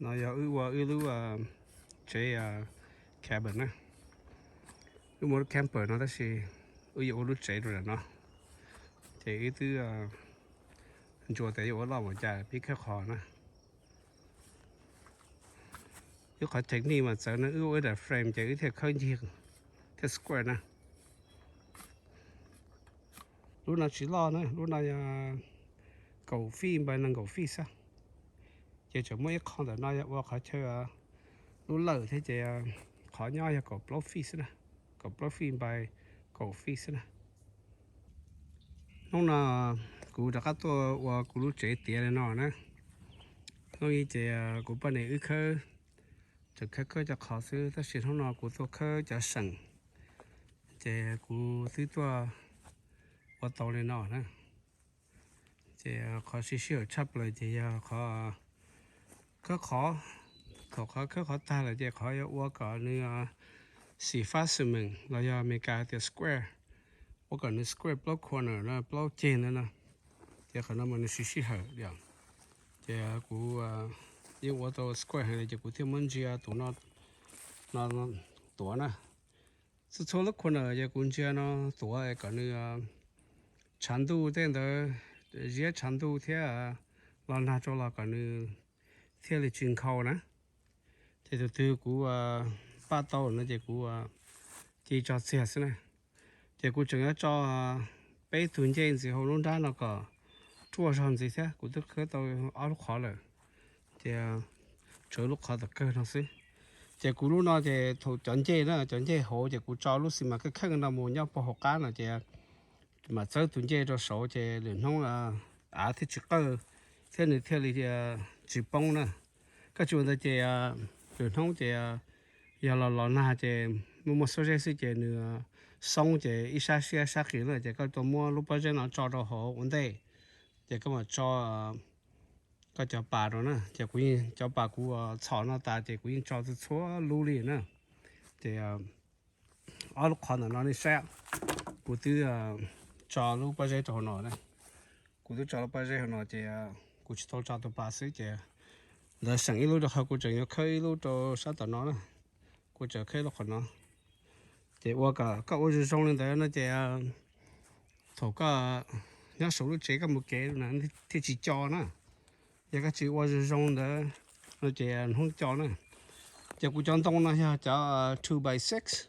No yog wb ua wb lub tsev cabin na. Wb muaj lub camper no tab sis wb yuav ua lub tsev rau ntawm no. Ces wb twb ntsuas tias yuav ua loj npaum cas pib khawb qhov na. Wb qhov technique mas txawv no, wb ua wb daim frame ces wb thiaj khawb ncig thiaj square na. Lub no tsis loj na, lub no yog kaum feet npaum nees nkaum feet xwb. Ces tseem muaj ib qho ntawm no yog ua qhov chaw lub lawj thiab ces qhov nyob yog kaum plaub feet xwb na, kaum plaub feet npaum kaum feet xwb na. Hnub no kuv rov qab tuaj ua kuv lub tsev tiav li no na. Hnub ib ces kuv poj niam wb khawb, tseem khawb khawb cov qhov xwb tab sis hnub no kuv tuaj khawb cov seem, ces kuv twb tuaj ua tau li no na. Ces qhov siv sij hawm tshaj plaws ces yog qhov khawb qhov. Thaum qhov khawb qhov tag lawm ces qhov yuav ua kom nws xim fab xwm meem los yog Amelikas tias square, ua kom nws square plaub corner no, plaub ceg ntawd no. Ces qhov no mas nws siv sij hawm yom. Ces kuv yeej ua tau square heev li ces kuv thiaj muab ntsia tus no, no tuav na. Txhua txhua lub corner ces kuv ntsia no tuav kom nws tshav ntuj tej ntawd, ziab tshav ntuj thiab los nag rau los kom nws thiaj li tsis nkhaus na. Ces tus twg kuv npaj tau no ces kuv cia tso txiag xwb na. Ces kuv tseem yuav tso peb tug ncej ntxiv hauv lub nrab no kom ruaj zog ntxiv thiab, kuv twb khawb tau ob lub qhov lawm. Ces tshuav lub qhov tom kawg no xwb. Ces kuv lub no ces thaum cov ncej na, cov ncej hauv ces kuv tso lub xi mas kheej kheej no mus nyob puag hauv qab no ces mam txawb tus ncej rau saud ces lwm hnub av thiaj tsis qawj thiab nws thiaj li tsis poob na. Koj tsis ua ntawd ces lwm hnub ces yog los los nag ces muaj muaj xuab zeb xwb ces nws xoob ces ib sab siab sab qis na ces koj tuaj muab lub pob zeb no tso rau hauv ua ntej, ces koj mam tso koj cov pas rau na. Ces kuv yeej cov pas kuv txhom no tas ces kuv yeej tso txhua txhua lub li na. Ces ob lub qhov ntawm no nej saib, kuv twb tso lub pob zeb rau hauv no na. Kuv twb tso lub pob zeb hauv no ces kuv tsis tau tso tus pas xwb ces lawv seem ib lub rau qhov kuv tseem yuav khawb ib lub rau sab tom no na. Kuv tseem khawb ib lub qhov no. Ces ua kom koj ua zoo zoo li ntawd no ces thaum koj nyob saum lub tsev koj mus kev na thiaj tsis co na. Yog koj tsis ua zoo zoo ntawd no ces hnub co na. Ces kuv cov ntoo no yog cov two by six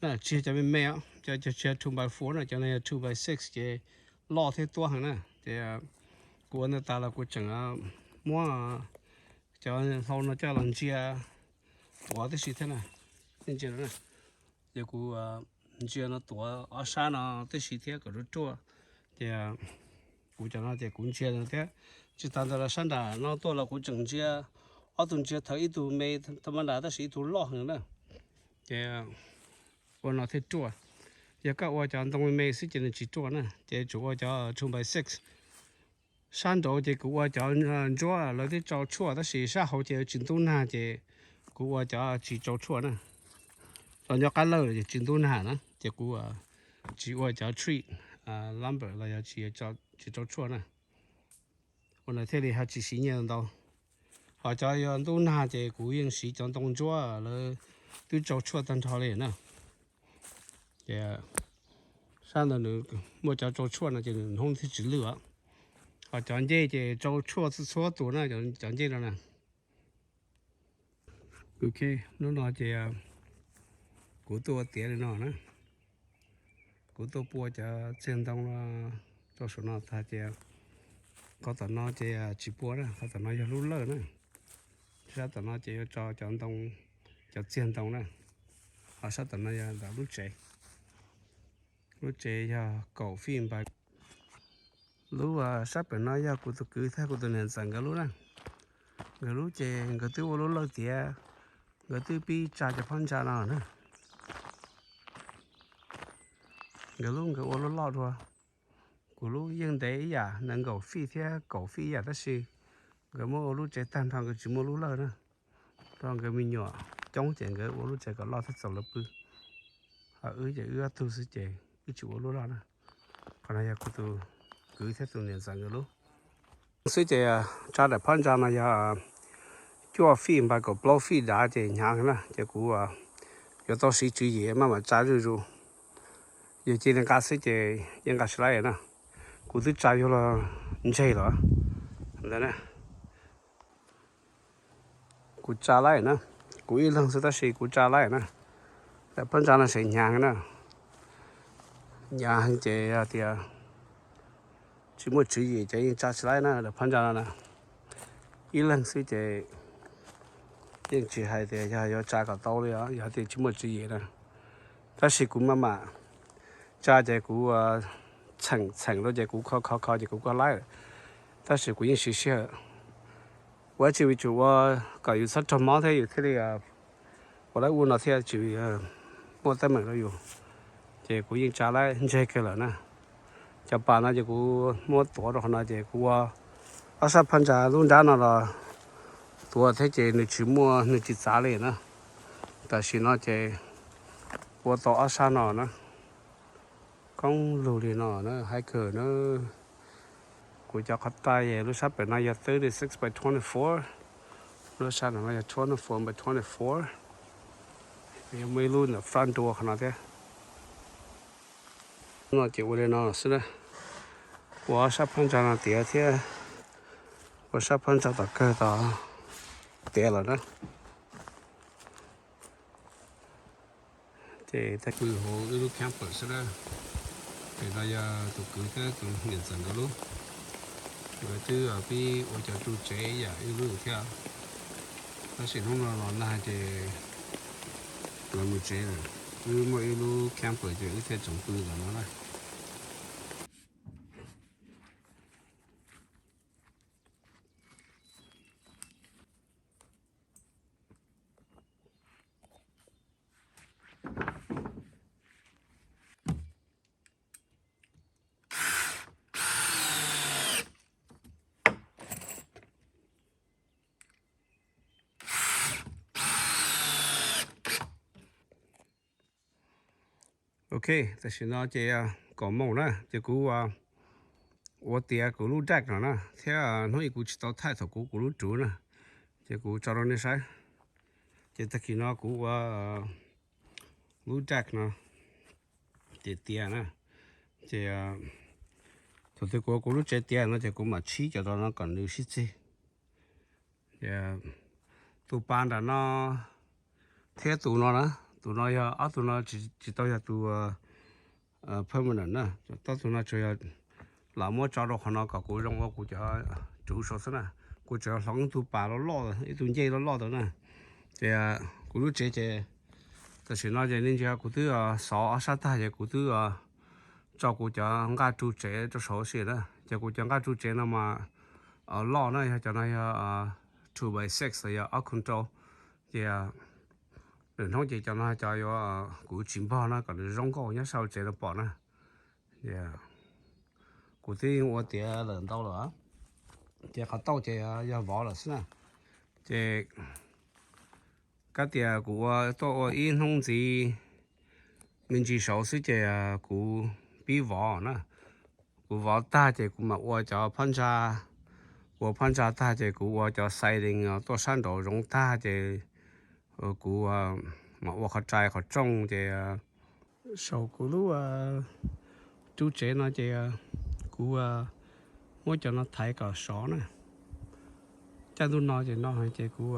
na, tsis yog cov me me, cov tsis yog two by four na, cov no yog two by six ces loj thiab tuab heev na. Ces kuv ua ntawd tas los kuv tseem muab cov hlau no coj los ntsia tuav tib si thiab na. Ntsia no, ces kuv ntsia no tuav ob sab no tib si thiab kom ruaj ruaj. Ces kuv cov no ces kuv ntsia no thiab. Tsis tas ntawd los sab nram no tuaj los kuv tseem ntsia ob tug ntsia thaum ib tug me tha ma nram tab sis ib tug loj heev na. Ces ua no thiaj ruaj. Yog koj ua cov ntoo me me xwb ces nws tsis ruaj na, ces tsum ua cov two by six. Sab nraud ces kuv ua cov ntsuab lawv twb tsau tshuaj tab sis sab hauv ces tsis ntub nag ces kuv ua cov tsis tsau tshuaj na. Los nyob qab lawj ces tsis ntub nag na ces kuv tsis ua cov tree lumber los yog tsis tsau tshuaj na. Ua no thiaj li ho tsis siv nyiaj ntau. Ho cov yog ntub nag ces kuv yeej siv cov ntoo ntsuab lawv twb tsau tshuaj tag nrho li na. Ces sab ntawd nws muaj cov tsau tshuaj no ces nws hnub thiaj tsis lwj. Ho cov ncej ces tsau tshuaj txhua txhua tus na, cov ncej no na. Ok, hnub no ces kuv tuaj ua tiav li no na. Kuv tuaj pua cov txiag ntoo no rau saum no tag ces qhov tom no ces tsis pua na, qhov tom no yog lub lawj na. Sab tom no ces yuav tso cov ntoo, cov txiag ntoo na. Ho sab tom no yog ntawm lub tsev. Lub tsev yog kaum feet by. Lub sab pem no yog kuv tus kwv thiab kuv tus niam ntxawm nkawd lub na. Nkawd lub ces nkawd twb ua lub lawj tiav, nkawd twb pib tsa cov phab ntsa no na. Nkawd lub nkawd ua lub loj dua. Kuv lub yeej ntev ib yam, nees nkaum feet thiab kaum feet ib yam tab sis nkawd muab ua lub tsev tag nrho nkawd tsis muaj lub lawj na. Rau nkawd me nyuam coob ces nkawd ua lub tsev kom loj thiab txaus lawv pw. Ho wb ces wb ob tug xwb ces wb tsis ua lub loj na. Qhov no yog kuv tus kwv thiab tus niam ntxawm nkawd lub xwb ces tsa daim phab ntsa no yog cuaj feet npas kaum plaub feet dav ces hnyav na, ces kuv yuav tau siv tswv yim maj mam tsa zuj zus. Yog cia li nqa xwb ces yeej nqa tsis laib na. Kuv twb tsa yuav luag ntseg lawm ntawd na. Kuv tsa laib na, kuv ib leeg xwb tab sis kuv tsa laib na. Daim phab ntsa no tseem hnyav na, hnyav heev ces yog tias tsis muaj tswv yim ces yeej tsa tsis laib na daim phab ntsa no na. Ib leeg xwb ces yeej tsis hais tias yog yuav tsa kom tau li os, yog tias tsis muaj tswv yim na. Tab sis kuv maj mam tsa ces kuv txheem txheem rau ces kuv kho kho kho ces kuv kuj laib lawm. Tab sis kuv yeej siv sij hawm ua tsis vim tsum ua kom yus txhob raug mob thiab yus thiaj li ua lawv ua no thiaj tsis muaj teeb meem rau yus. Ces kuv yeej tsa laib ntseg kiag lawm na. Cov pas no ces kuv muab tuav rau qhov no ces kuv ua ob sab phab ntsa lub nrab no los tuav thiab ces nws tsis muaj, nws tsis txav li na. Tam sim no ces ua tau ob sab no na. Koob lug li no na, haib kawg na. Kuv cov qhov tais lub sab pem no yog thirty six by twenty four, lub sab no yog twenty four by twenty four. Yog muaj ib lub ntawm front door qhov no thiab. No ces ua li no xwb na. Ua ob sab phab ntsa no tiav thiab ua sab phab ntsa tom kawg tod tiav lawm na. Ces tag pw hauv ib lub camper xwb na. Ces no yog tus kwv thiab tus niam ntxawm nkawd lub. Nkawd twb pib ua cov tsu tsev ib yam ib lub thiab. Tab sis hnub no los nag ces lawv mus tsev lawm. Wb muaj ib lub camper ces wb thiaj tsoom pw ntawm no na. Ok, tam sim no ces kaum moos na ces kuv ua tiav kuv lub deck no na, thiab hnub ib kuv tsis tau thaij thaum kuv kuv lub ruv na, ces kuv tso rau nej saib. Ces tag kis no kuv ua lub deck no ces tiav na, ces thaum twg kuv ua kuv lub tsev tiav no ces kuv mam tshib cov no kom nws sib txig. Tus pas nram no thiab tus no na, tus no yog ob tug no tsis tau yog tus permanent na, ob tug no tsuas yog lam muab tso rau qhov no kom kuv zoo ua kuv cov ruv saud xwb na. Kuv tsuas yog hloov ib tug pas loj loj, ib tug ncej loj loj ntawd na. Ces kuv lub tsev ces tam sim no ces ne ntsis kuv twb xov ob sab tag ces kuv twb tso kuv cov nqaj tsu tsev rau saud xwb na. Ces kuv cov nqaj tsu tsev no mas loj na, yog cov no yog two by six los yog ob control. Ces lwm hnub ces cov no cov yuav kuv tsis npog na kom nws zoo nkauj nyob sab hauv tsev no pom na. Kuv twb yeej ua tiav lawm ntau lawm, ces qhov tauj ces yog vov lawm xwb na. Ces kab tias kuv ua tuaj ua ib hnub ntxiv me ntsis saud xwb ces kuv pib vov na. Kuv vov tag ces kuv mam ua cov phab ntsa, ua phab ntsa tag ces kuv ua cov siding tuaj sab nraud zoov tag ces kuv mam ua qhov rais qhov rooj ces saum kuv lub tsu tsev no ces kuv muab cov no thaiv kom sov na. Caij ntuj no ces no ces kuv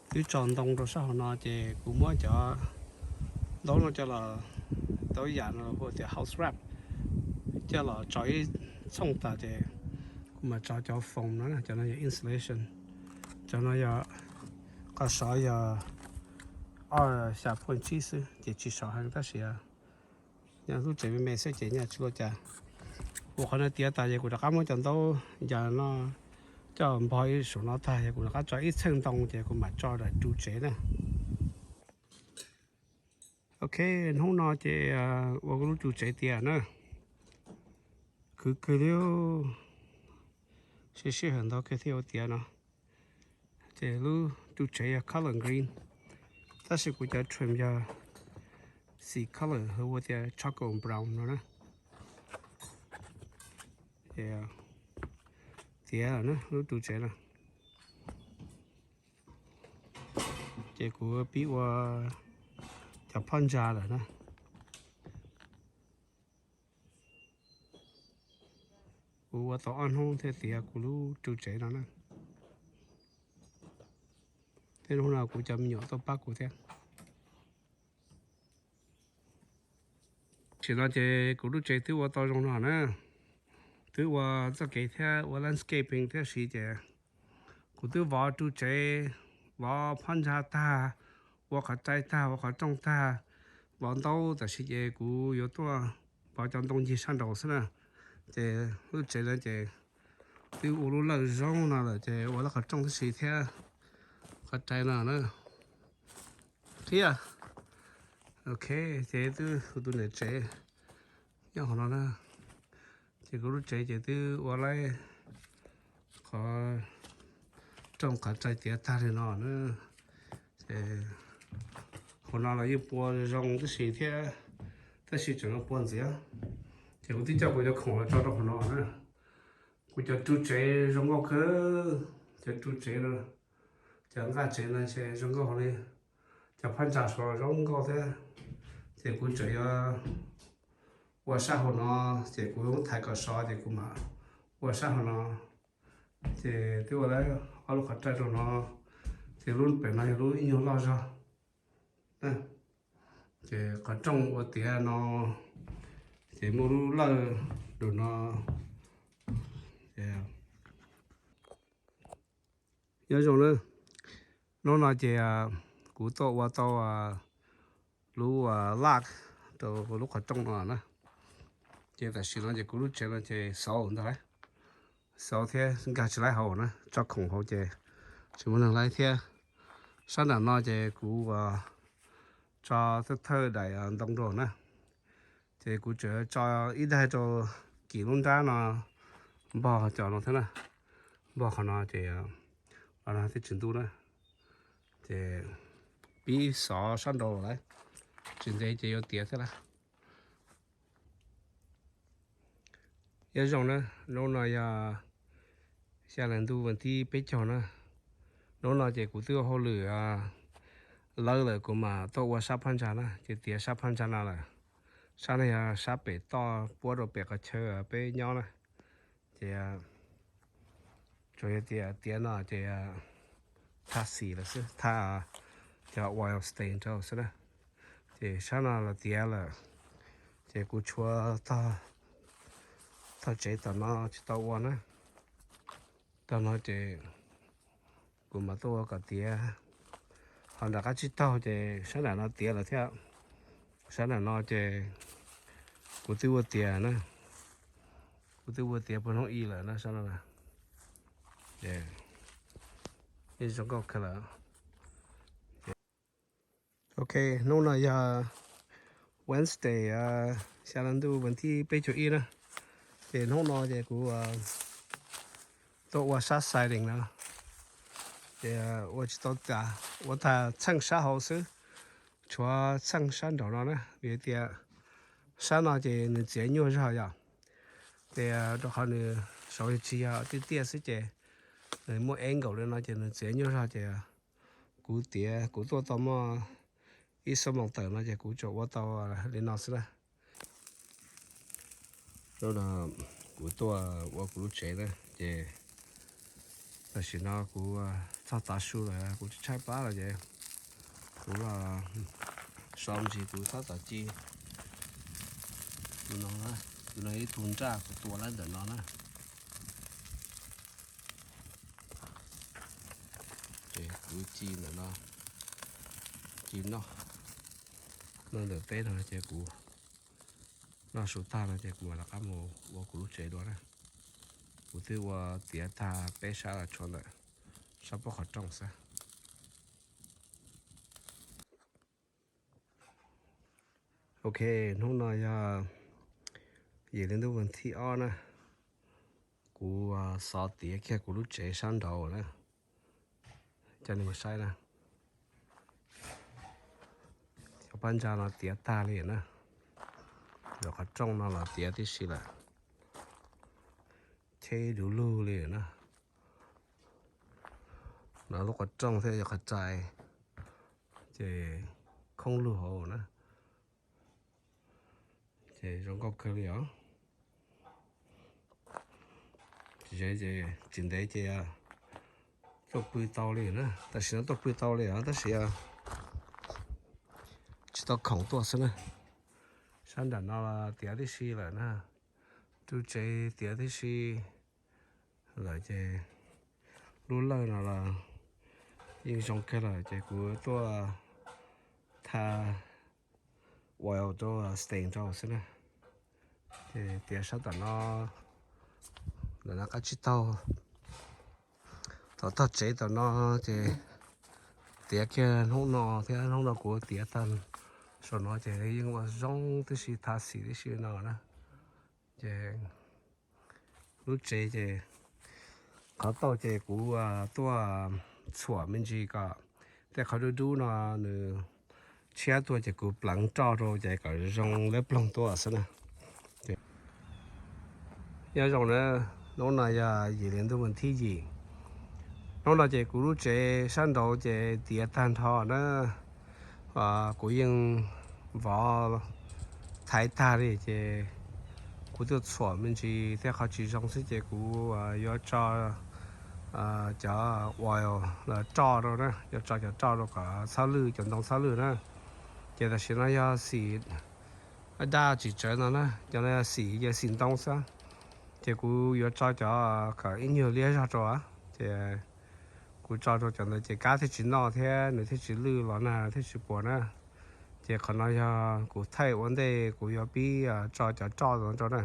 twb tso ntoo rau sab hauv no ces kuv muab cov ntaub no coj los, ntaub yam no hu tias house wrap, coj los tso ib txhooj tas ces kuv mam tso cov foam no, cov no yog insulation. Cov no yog qhov sov yog ob xya point tsib xwb ces tsis sov heev tab sis nyob lub tsev me me xwb ces nyaj tsis luaj cas. Kuv qhov no tiav tas ces kuv rov qab muab cov ntaub yam no coj npog ib saum no tag ces kuv rov qab tso ib txheej ntoo ces kuv mam tso daim tsu tsev na. Ok, hnub no ces ua kuv lub tsu tsev tiav na. Khwv kawg li, siv sij hawm ntau kawg thiaj ua tiav no. Ces lub tsu tsev yog color green, tab sis kuv cov trim yog xim color hu ua tias charcoal brown no na. Tiav lawm na lub tsu tsev no. Ces kuv pib ua cov phab ntsa lawm na. Kuv ua tau ob hnub thiaj tiav kuv lub ru tsev no na. Thiab hnub no kuv cov me nyuam tuaj pab kuv thiab. Tam sim no ces kuv lub tsev twb ua tau zoo no na. Twb ua txoj kev thiab ua landscaping thiab si ces kuv twb vov ru tsev, vov phab ntsa tag, ua qhov rai tag, ua qhov rooj tag, vov ntaub, tam sim ces kuv yuav tuaj vov cov ntoo ncig sab nraud xwb na. Ces lub tsev no ces twb ua lub lawj zoo no lawm ces ua lub qhov rooj tib si thiab qhov rai no na. Thiab, ok, ces twb tus niam tsev nyob qhov no na. Ces kuv lub tsev ces twb ua lawm qhov rooj qhov rai tiav tag li no na. Ces hauv no los yeej pua zoo tib si thiab, tab sis tseem pua ntxiv. Ces kuv twb coj kuv cov khoom los tso rau hauv no na. Kuv cov ru tsev zoo nkauj kawg, cov ru tsev no, cov nqaj tsev no ces zoo nkauj li, cov phab ntsa saud zoo nkauj thiab. Ces kuv tseem yuav ua sab hauv no, ces kuv thaiv kom sov ces kuv mam ua sab hauv no. Ces twb ua lawm ob lub qhov rai rau no, ces lub pem no yog lub ib nyuag loj zog. Ces qhov rooj ua tiav no, ces muaj lub lawj rau no. Nyob zoo na, hnub no ces kuv tuaj ua tau lub laj rau lub qhov rooj no na. Ces tam sim no ces kuv lub tsev no ces xauv ntag lauj, xauv thiab nkag tsis laib hauv na, tso khoom hauv ces tsis muaj neeg laib thiab. Sab nram no ces kuv tso thawj thawj daim ntoo rau na. Ces kuv tseem tso ib daig rau kim lub nrab no npog cov no thiab na. Npog qhov no ces los no thiaj tsis ntub na. Ces pib xov sab nraud lawm, tsis ntev ces yuav tiav thiab lawm. Nyob zoo na, hnub no yog xya hli ntuj vas thib peb caug na. Hnub no ces kuv twb ua hauj lwm lawm, kuv mam tuaj ua sab phab ntsa na, ces tiav sab phab ntsa no lawm. Sab no yog sab pem toj puab rau pem qhov chaw peb nyob na. Ces tsuas yog tias tiav no ces thaj xis lawm xwb, thaj cov oil stain rau xwb na. Ces sab no los tiav lawm, ces kuv tshuav tog tsev tom no tsis tau ua na. Tog no ces kuv mam tuaj ua kom tiav. Ho nram qab tsib taug ces sab nram no tiav lawm thiab. Sab nram no ces kuv twb ua tiav na, kuv twb ua tiav puag hnub ib lawm na sab no. Ces zoo nkauj kawg lawm. Ok, hnub no yog Wednesday xya hli ntuj vas thib peb caug ib na. Ces hnub no ces kuv tuaj ua sab siding no, ces ua tsis tau tas, ua tag txheej sab hauv xwb, tshuav txheej sab nraum no na, vim tias sab no ces nws txiav nyuaj zog yom. Ces rau qhov nws saud tsis yog tiaj tiaj xwb ces nws muaj angle li no ces nws txiav nyuaj zog ces kuv tiav kuv tuaj tau muaj ib xuab moos tawm no ces kuv tsuas ua tau li no xwb na. Lub no kuv tuaj ua kuv lub tsev na, ces tam sim no kuv txog tav su lawm, kuv tshaib plab lawm ces kuv los so ntsis kuv tab tom ci tus no, tus no ib tug nraj kuv tua lawm ntawm no na. Ces kuv ci ntawm no, ci noj, noj ntawm teb no ces kuv noj su tag no ces kuv mam rov qab mus ua kuv lub tsev dua na. Kuv twb ua tiav tag peb sab los tshuav ntawm sab pob qhov rooj xwb. Ok, hnub no yog yim hli ntuj vas thib ob na, kuv xov tiav kiag kuv lub tsev sab nraud na, coj nej mus saib na. Cov phab ntsa no tiav tag li na, cov qhov rooj no los tiav tib si lawm, cheb du lug li na. No lub qhov rooj thiab cov qhov rai, ces khoob lug hauv na. Ces zoo nkauj kawg li os. Tsis, tsis ntev ces tuaj pw tau li na, tam sim no tuaj pw tau li os, tab sis tsis tau khoom tuaj xwb na. Sab nram no tiav tib si lawm na, lub tsev tiav tib si lawm ces lub lawj no los yeej zoo kawg lawm ces kuv tuaj tha oil rau stain rau xwb na. Ces tiav sab tom no, ntawm no qab tsib taug, tom tog tsev tom no ces tiav kiag hnub no thiab hnub no kuv tiav tag saum no ces yeej ua zoo tib si, tha xim tib si no na. Ces lub tsev ces qhov tauj ces kuv tuaj txhuam me ntsis kom tej qhov dub dub no nws tshiab tuaj ces kuv pleev roj rau ces kom zoo liab ploog tuaj xwb na. Nyob zoo na, hnub no yog yim hli ntuj vas thib yim. Hnub no ces kuv lub tsev sab nraud ces tiav tag nrho na. Kuv yeej vov thaiv tag li ces kuv tuaj txhuam me ntsis tej qhov tsis zoo xwb ces kuv yuav tso cov oil los roj rau na, yuav tso cov roj rau kom txhob lwj, cov ntoo txhob lwj na. Ces tam sim no yog xim daj tsis tsawv no na, cov no yog xim, yog xim ntoo xwb. Ces kuv yuav tso cov kom ib nyuag liab zog rau, ces kuv tso rau cov ntawd ces kab thiaj tsis noj thiab nws thiaj tsis lwj, los nag thiaj tsis puas na. Ces qhov no yog kuv thaij ua ntej kuv yuav pib tso cov roj no rau na,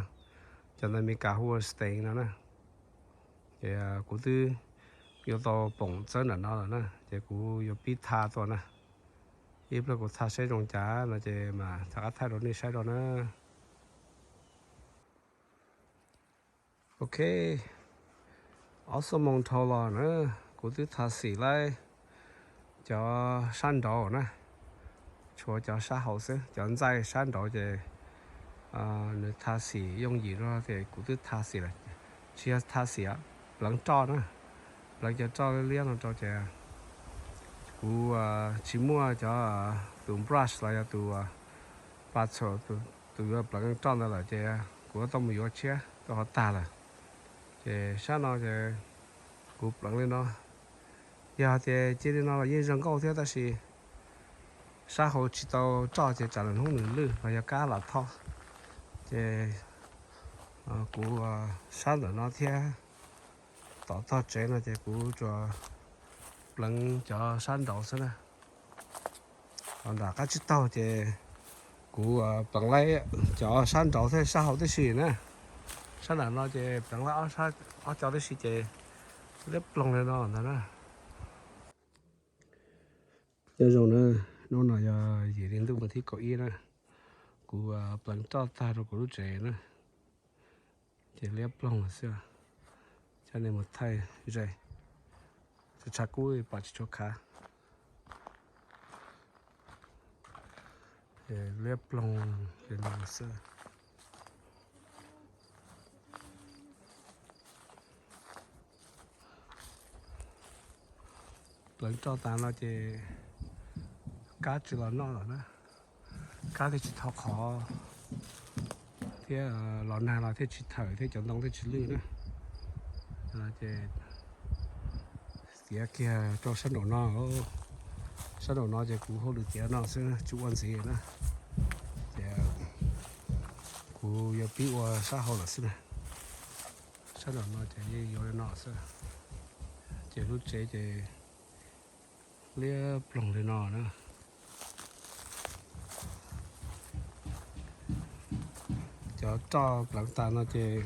cov ntawd Meskas hu ua stain no na. Ces kuv twb yuav tau poom txawb nram no lawm na, ces kuv yuav pib tha tuaj na. Ib pliag kuv tha saib zoo cas no ces mam rov qab thaij rau nej saib rau na. Ok, ob xuab moos dhau los na, kuv twb tha xim laib cov sab nraud na, tshuav cov sab hauv xwb. Cov ntxaij sab nraud ces nws tha xim yooj yim zog ces kuv twb tha xim lawm. Tsis yog tha xim, pleev roj na, pleev cov roj liab liab no rau ces kuv tsis muaj cov, tus brush los yog tus pa txhuam, tus yuav pleev roj ntawd lawm ces kuv tau mus yuav tshiab rau qhov tag lawm. Ces sab no ces kuv pleev li no. Yog tias cia li no los yeej zoo nkauj thiab tab sis sab hauv tsis tau roj ces tsam lwm hnub nws lwj los yog kab lam thoj. Ces kuv sab ntawm no thiab tom tog tsev no ces kuv tsuas pleev cov sab nraud xwb na. Ho nram qab tsib taug ces kuv pleev laib cov sab nraud thiab sab hauv tib si na. Sab nram no ces pleev laib ob co tib si ces liab ploog li no ntag na. Nyob zoo na, hnub no yog yim hli ntuj vas thib kaum ib na, kuv pleev roj tag rau kuv lub tsev na, ces liab ploog lawm xwb. Coj nej mus thaij ze, tshav kub pom tsis tshua khav. Liab ploog li no xwb. Pleev roj tas no ces kab tsis los noj lawm na, kab thiaj tsis thov qhov thiab los nag los thiaj tsis thawm thiab cov ntoo thiaj tsis lwj na. Ces tiav kiag rau sab nraum no, sab nraum no ces kuv hauj lwm tiav no xwb tsis ua ntxiv na. Ces kuv yuav pib ua sab hauv lawm xwb na. Sab nraum no ces yeej yuav li no xwb. Ces lub tsev ces liab ploog li no na. Cov roj pleev tas no ces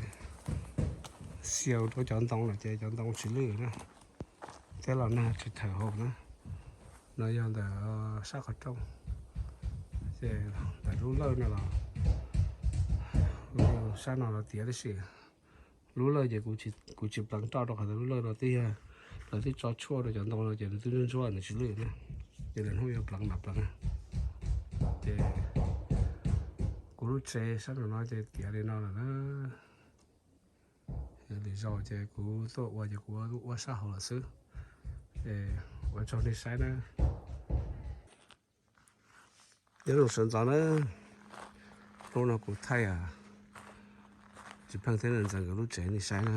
xiau rau cov ntoo lawm ces cov ntoo tsis lwj na, thiab los nag tsis thawm hauv na. No yog ntawm sab qhov rooj, ces ntawm lub lawj no los, sab no los tiav tib si. Lub lawj ces kuv tsis pleev roj rau qhov ntawd, lub lawj no twb yog lawv twb tso tshuaj rau cov ntoo no ces nws twb ntsuab ntsuab nws tsis lwj na. Ces lwm hnub yuav pleev mam pleev. Ces kuv lub tsev sab nraum no ces tiav li no lawm na. Lwm zaus ces kuv tuaj ua ces kuv ua sab hauv lawm xwb. Ces ua tsaug nej saib na. Nyob zoo sawv ntxov na, hnub no kuv thaij tsis pheej thiab ntxeev nkawd lub tsev nej saib na.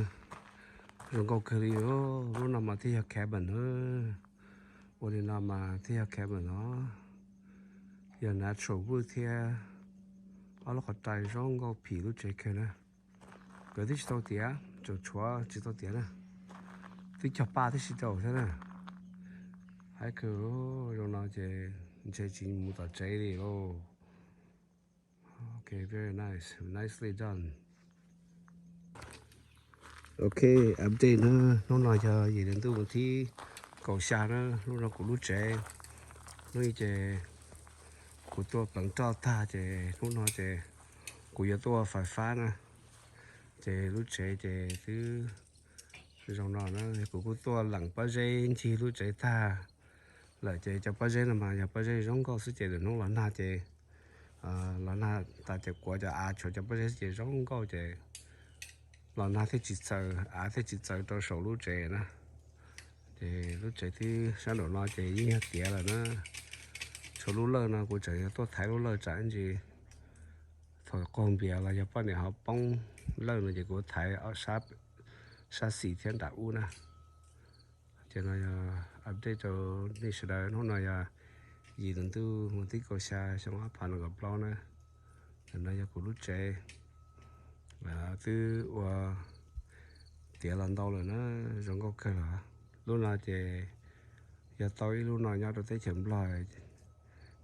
Zoo nkauj kawg li. Lub no mas thiaj yog cabin na. Ua li no mas thiaj yog cabin os. Yog natural wood thiab ob lub qhov rai zoo nkauj phim lub tsev kawg na. Nkawd twb tsis tau tiav, tseem tshuav tsis tau tiav na. Twb cog paj tib si rau thiab na. Haib kawg, zoo no ces ntshe tsis mus tom tsev li lauj. Ok, very nice, nicely done. Ok, update na, hnub no yog yim lub ntuj thib kaum xya na, hnub no kuv lub tsev, hnub i ces kuv tuaj pleev roj tag ces hnub no ces kuv yuav tuaj ua fais fab na, ces lub tsev ces twb zoo no na, kuv kuj tuaj leem pob zeb ncig lub tsev tag lawm ces cov pob zeb no mas yog pob zeb zoo nkauj xwb ces lwm hnub los nag ces los nag tas ces kuav cov av tshuav cov pob zeb xwb ces zoo nkauj ces los nag thiaj tsis txaws, av thiaj tsis txaws rau saum lub tsev na. Ces lub tsev twb sab nraum no ces yeej yog tiav lawm na. Tshuav lub lawj no kuv tseem yuav tuaj thaiv lub lawj tsam ntsis thaum qaug npias los yog poj niam ho poob lawj no ces kuv thaiv sab xis thiab nram ub na. Ces no yog update rau nej sawv daws, hnub no yog yim lub ntuj mus thib kaum xya xyoo ob phav nees nkaum plaub na. Ntawm no yog kuv lub tsev, twb ua tiav los ntau lawm na, zoo nkauj kawg los. Lub no ces yog tau ib lub no nyob rau teb chaws Nplog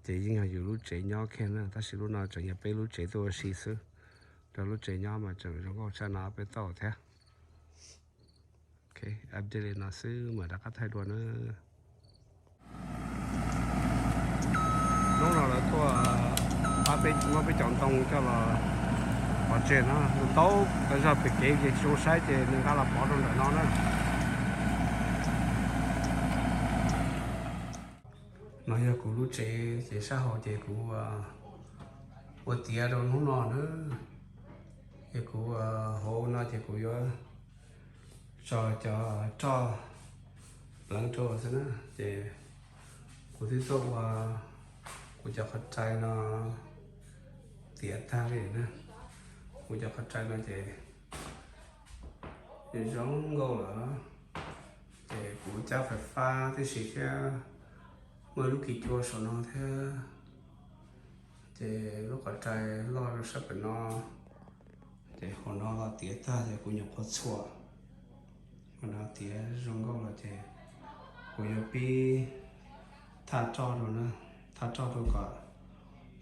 ces yeej yog yus lub tsev nyob kiag na, tab sis lub no tseem yog peb lub tsev tuaj ua si xwb, rau lub tsev nyob mas tseem zoo nkauj tshaj no peb tau thiab. Ok, update li no xwb mam rov qab thaij dua na. Hnub no lawv tuaj pab peb muab peb cov ntoo coj los pov tseg no, ntau tas zog pem kev ces tsis zoo saib ces nws nqa los pov rau ntawm no na. No yog kuv lub tsev ces sab hauv ces kuv ua tiav rau hnub no na. Ces kuv hauv no ces kuv yuav tso cov roj pleev rau xwb na. Ces kuv twb tuaj ua kuv cov qhov rai no tiav tag li na. Kuv cov qhov rai no ces zoo nkauj lawm. Ces kuv cab fais fab tib si thiab, muaj lub kis cua saum no thiab. Ces lub qhov rai loj rau sab pem no, ces hauv no los tiav tag ces kuv nyuam qhuav txhuam. Hauv no tiav zoo nkauj los ces kuv yuav pib thaj roj rau na, thaj roj rau kom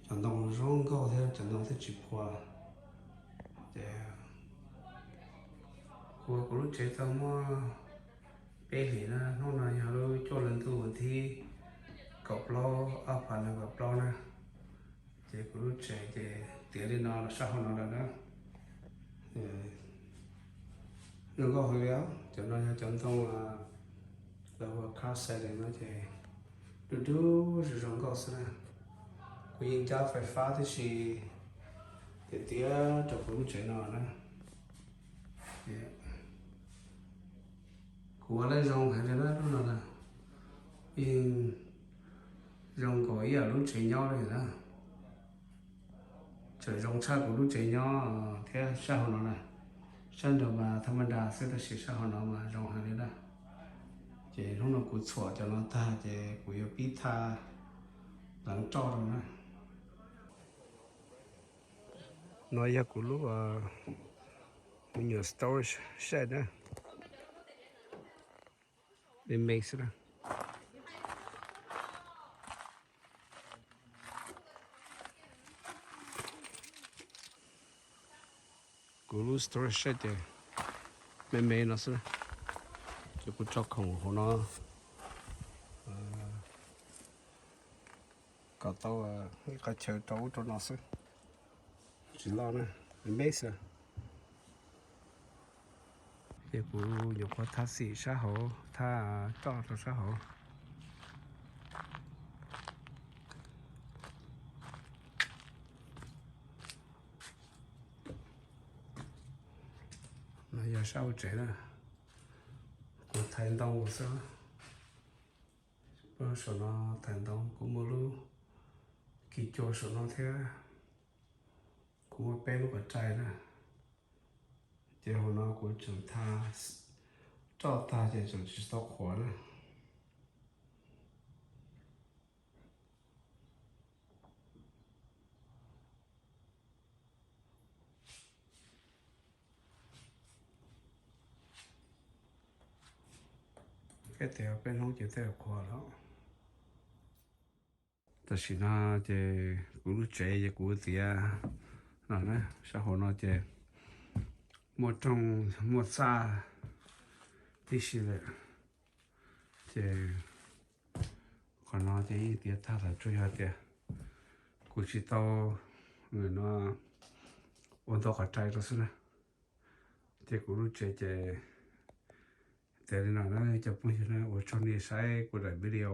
cov ntoo zoo nkauj thiab cov ntoo thiaj tsis phua. Ces kuv ua kuv lub tsev tau muaj peb hlis na, hnub no yog lub cuaj hli ntuj thib kaum plaub ob phav nees nkaum plaub na. Ces kuv lub tsev ces tiav li no los sab hauv no lawm na. Zoo nkauj heev li os. Cov no yog cov ntoo lawv ua car siding no ces dub dub zoo zoo nkauj xwb na. Kuv yeej cab fais fab tib si tiav tiav rau kuv lub tsev no na. Kuv ua lawv zoo heev li na, lub no na yeej zoo nkaus ib yam lub tsev nyob li na. Tseem zoo tshaj kuv lub tsev nyob thiab sab hauv no na. Sab nraud mas thaj maj nra xwb tab sis sab hauv no mas zoo heev li na. Ces hnub no kuv txhuam cov no tag ces kuv yuav pib thaj pleev roj rau na. No yog kuv lub me nyuam storage shed na. Me me xwb na. Kuv lub storage shed ces me me no xwb na. Ces kuv tso khoom hauv no kom tau ib qhov chaw rau ub rau no xwb. Tsis loj na, me me xwb. Ces kuv nyuam qhuav thaj xim sab hauv, thaj roj rau sab hauv. No yog sab hauv tsev na. Kuv thaiv ntoo xwb. Saum no thaiv ntoo, kuv muaj lub Kis cua saum no thiab. Kuv muaj peb lub qhov rai na, ces hauv no kuv tseem tha roj tag ces tseem tsis tau qhuav na. Peb tias peb hnub ces tej qhuav lawm. Tam sim no ces kuv lub tsev ces kuv tiav no na, sab hauv no ces muaj rooj muaj txaj tib si lawm. Ces qhov no ces yeej tiav tag lawm, tsuas yog tias kuv tsis tau no ua ntau qhov rai rau xwb na. Ces kuv lub tsev ces tiav li no na cov phooj ywg na, ua tsaug nej saib kuv daim video.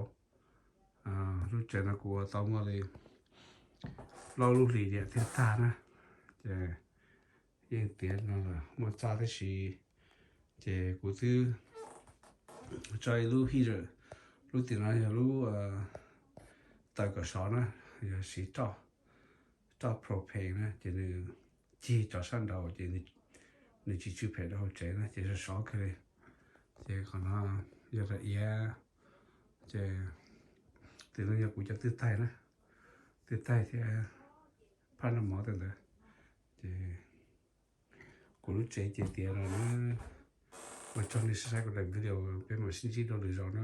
Lub tsev no kuv ua tau muaj li plaub lub hlis niam thiaj tag na. Ces yeej tiav no muaj txaj tib si. Ces kuv twb tso ib lub heater, lub tim no yog lub taws kom sov na, yog siv roj propane na, ces nws cig tso sab nraud ces nws tsis tsw phem rau hauv tsev na, ces sov sov kawg li. Ces qhov no yog daim iav, ces tim no yog kuv cov twj taig na, twj taig thiab phab noj mov tej ntawd. Ces kuv lub tsev ces tiav no na. Ua tsaug nej saib kuv daim video, peb mam sib ntsib dua lwm zaus na.